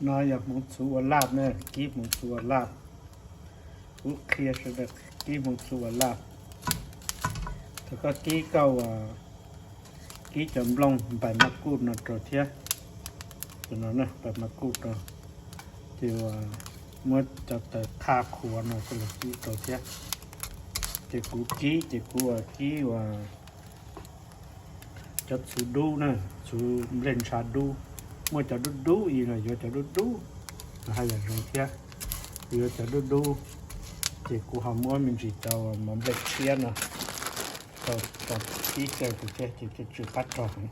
No yog hmoov txhuv ua laj na, kib hmoov txhuv ua laj. Kuv qhia sawv daws kib hmoov txhuv ua laj. Thaum koj kib koj ua, kib cov nplooj npais maj kuj no rau thiab. Cov no na, npais maj kuj rau, ces ua, muab cov taws qha qhuav no coj los kib rau thiab. Ces kuv kib ces kuv ua kib ua cov txhuv dub na, txhuv nplej ntsha dub. Muaj cov dub dub ib los yuav cov dub dub los haj yam zoo thiab. Yuav cov dub dub, ces kuv ho muab me ntsis cov mov nplej tshiab no rau, rau kib xyaw rau thiab ces tsw qab rog heev.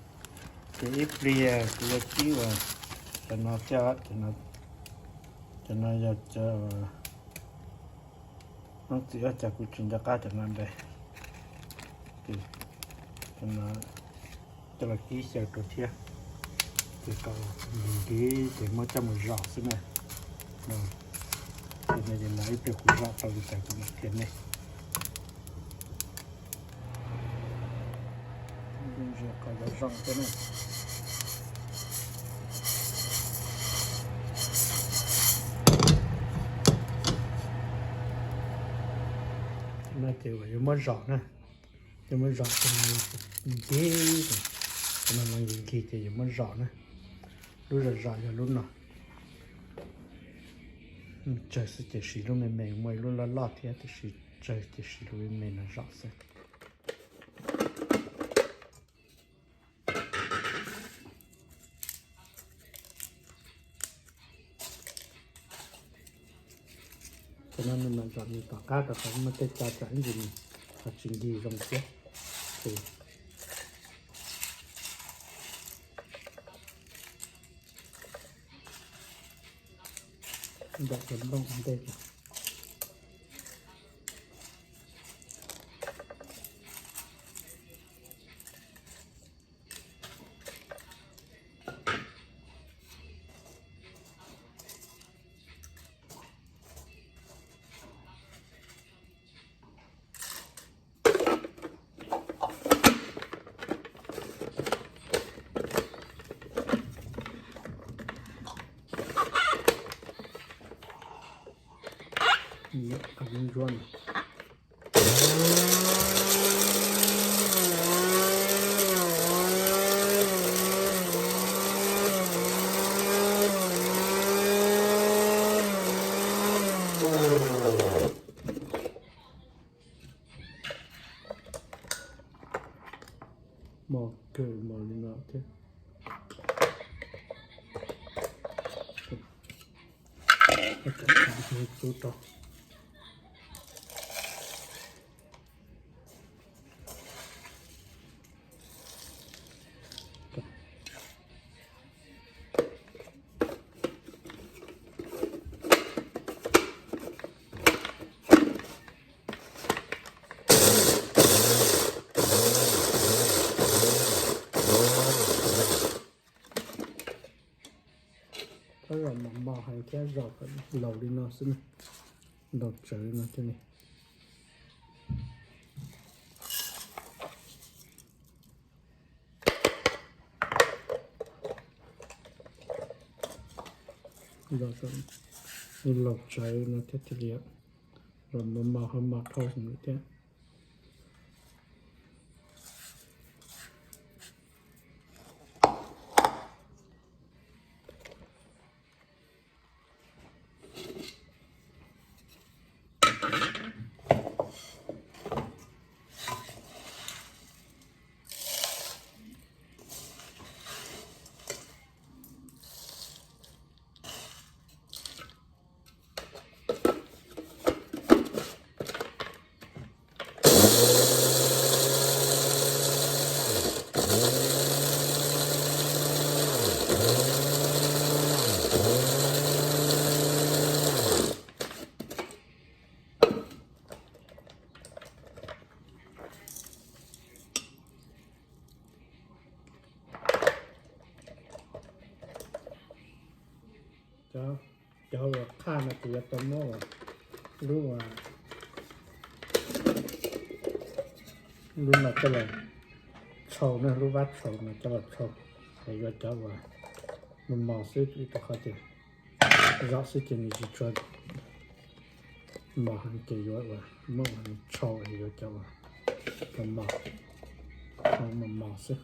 Ces ib pliag kuv yuav kib ua cov no thiab, cov no yog cov hnub txiv ob cov kuv tsis nco qab cov no nte. Ces cov no coj los kib xyaw rau thiab, ces kom nkig nkig ces muab coj mus zom xwb na. Ces no ces no ib pliag kuv zom tau li cas kuv mam qhia nej. Kom zoo zoo thiab na. No ces uas yuav muab zom na, yuav muab zom ces no los nkig, ces no los nkig nkig ces yuav muab zom na. Lub zom zom yog lub no. Tsawg xwb ces siv lub me me, muaj ib lub loj loj thiab tiam sis tsawg ces siv lub me me no zom xwb. Ces no nws mam zom nws tom qab rau qhov muaj tej tso tsam ib ntsis nws ho tsis nkig zoo thiab. Ces nram cov nplooj ua ntej. Ntsuab no. Mos kawg mos li no thiab. Txuv rau. Tab zom mos mos heev thiab zom kom laus li no xwb na, laus tsawv li no thiaj li. Zom laus tsawv no thiaj tias li, zom mos mos ho mos dhau heev li thiab. Cov, cov uas qhaj no kuv yuav tau muab uas lub, lub no coj los tshau na, lub vab tshau no coj los tshau, es yuav cov uas mos mos xwb rau qhov tias Zaub xwb ces nws tsis tshua mos heev ces yuav ua muab ua tshau yuav cov uas mos mos, mos mos xwb.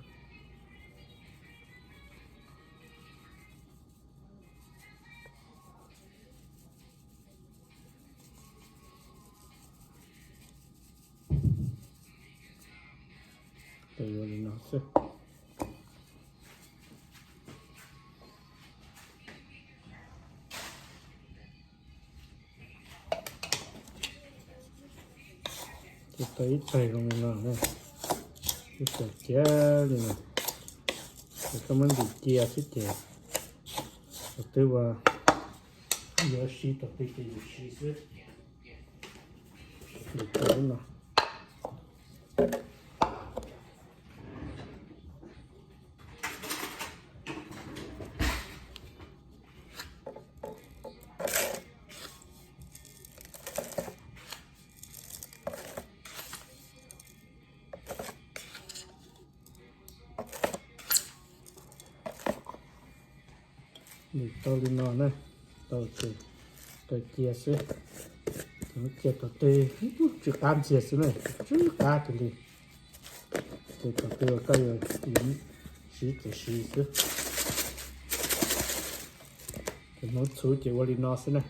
Ces yuav li no xwb. Ces tau ib tag zoo li no na, ib tag cia li no. Ces koj muab ntim cia xwb ces thaum twg uas yuav siv thaum twg ces yus siv xwb. Ntim tau lub no. Ntim tau li no na, tau ces tau cia xwb. Ces muab cia thaum twg tsw qab ntxiag xwb na, tsw qab kawg li. Ces thaum twg koj yuav siv ces siv xwb. Ces hmoov txhuv ces ua li no xwb na.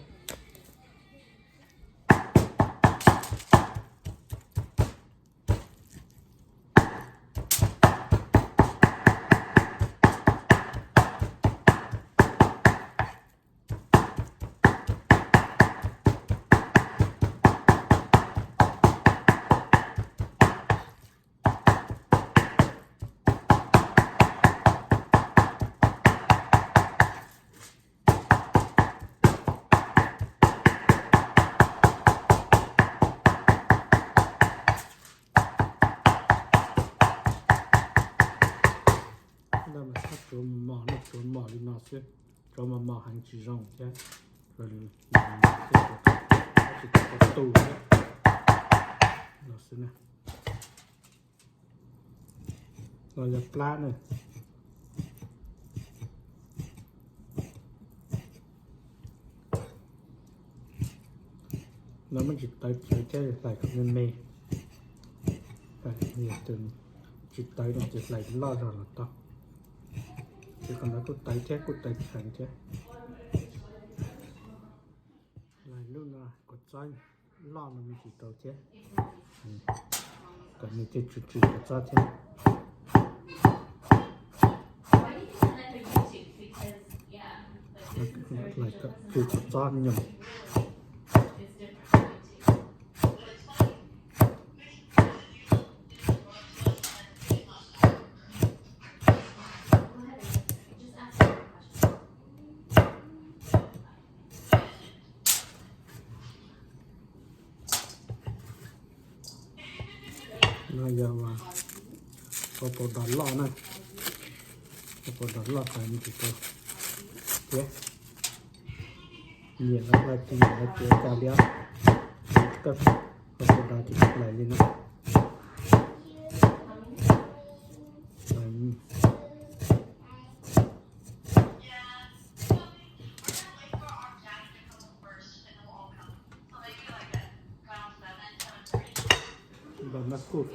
Lawv mas txhob tsuav mos mos, lawv tsuav mos li no xwb, tsuav mos mos heev tsis zoo thiab. Tsis tau tu thiab. No xwb na. Los yog plab na. No muab tsis tawv tawv thiab hlais kom me me. Yog tus tsis tawv no ces hlais loj zog los tau. Ces qhov no kuj tawv thiab kuj tawv kheev thiab. Hlais lub no kuv txob loj no me tsis tau thiab. Kom nws thiaj tsw tsw kuv txob thiab. Hlais kom tsw kuv txob nyoos. No yog ua pau dos loj na, ua pau dos loj tas nws tsis tau thiab. Nyiam lawv hlais ces nyiam lawv tsuav cas li os. Koj ua pau dos ces hlais li no. Npam mab kuj.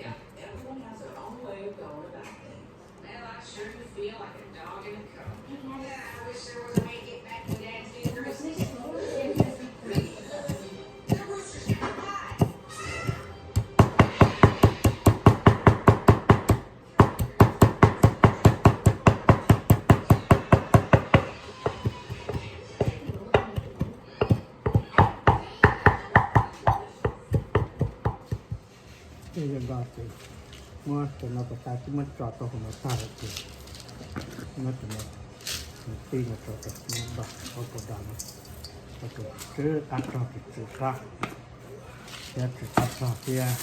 Tej yog nto ces muab cov no kom tas, twb muab tso rau hauv no tag lawm ces muab cov no tij no rau cov no nto, hauv pau dos no, rau tus tsw qab rog, tus tsw qab thiab tsw qab rog thiab,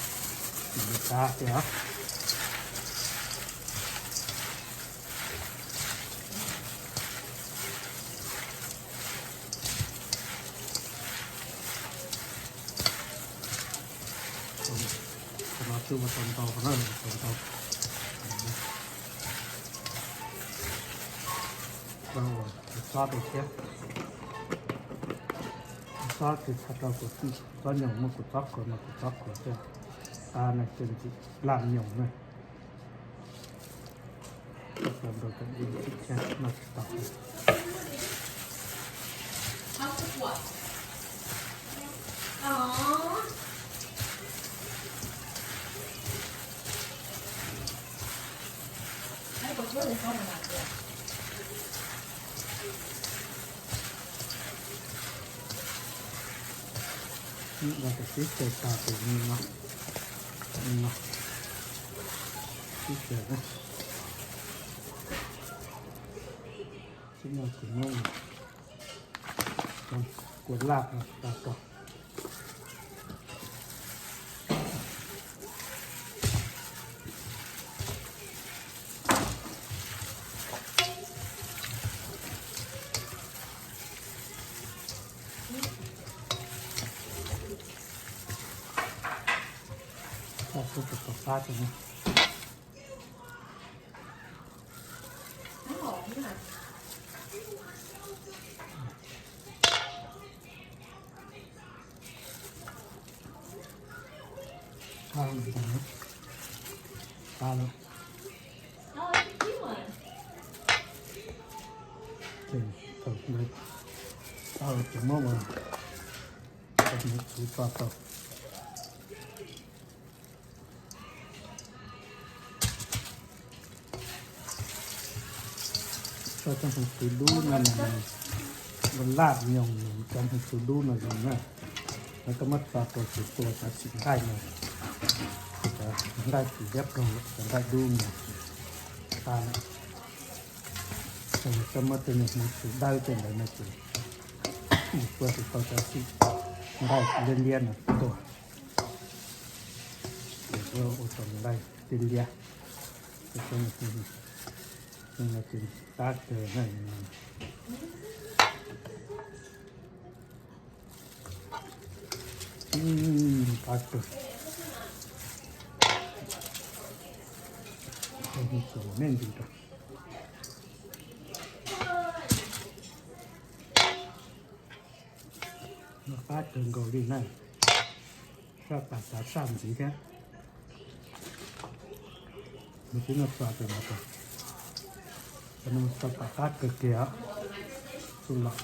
nws qab thiab os. Qhov no twb ua tau ntau, qhov no ua tau ntau. Rau tus txob rau thiab. Txob ces txhaj rau kuv txob nyoos, muab kuv txob qhuav no kuv txob qhuav thiab. Qab no ces ntxim laj nyoos na. Txob qhuav nrau kom ntxim thiab no tsis tau. Ua kom tib tsaws tas ces no, no, tib tsaws na. Tib no ces muab kua laj no tso rau. Tso xub pos pab rau na. Ces thaum tau ces muab ua cov hmoov txhuv tso rau. Tso cov hmoov txhuv dub no, laj nyoos cov hmoov txhuv dub no zoo na. Lawv koj muab tso rau ces tua cov txim nqaij no, cov nqaij tsis liab ploog, cov nqaij dub no. Tag lawm. Koj muab tej niag hmoov txhuv dawb tej ntawd no ces tua tsis tau cov txim nqaij liab liab no tuaj. Ces ua tau nqaij liab liab. Qab kawg na. Qab kawg. Me ntsis rau. Qab kawg nkaus li na. Saj tas xav saj ntxiv thiab. Mus tib no tso rau no, cov no tso tom qab kawg kiag os. Txuj lom.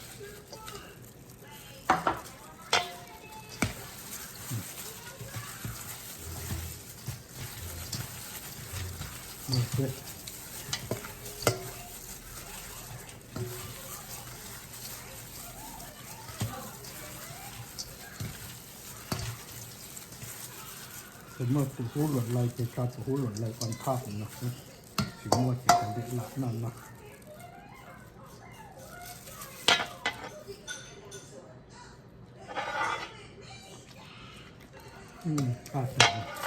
Ces muaj tus hub luam laws ces tso tus hub luam laws on top no xwb, tsis muaj ces kav liam lam noj no. Qab kawg.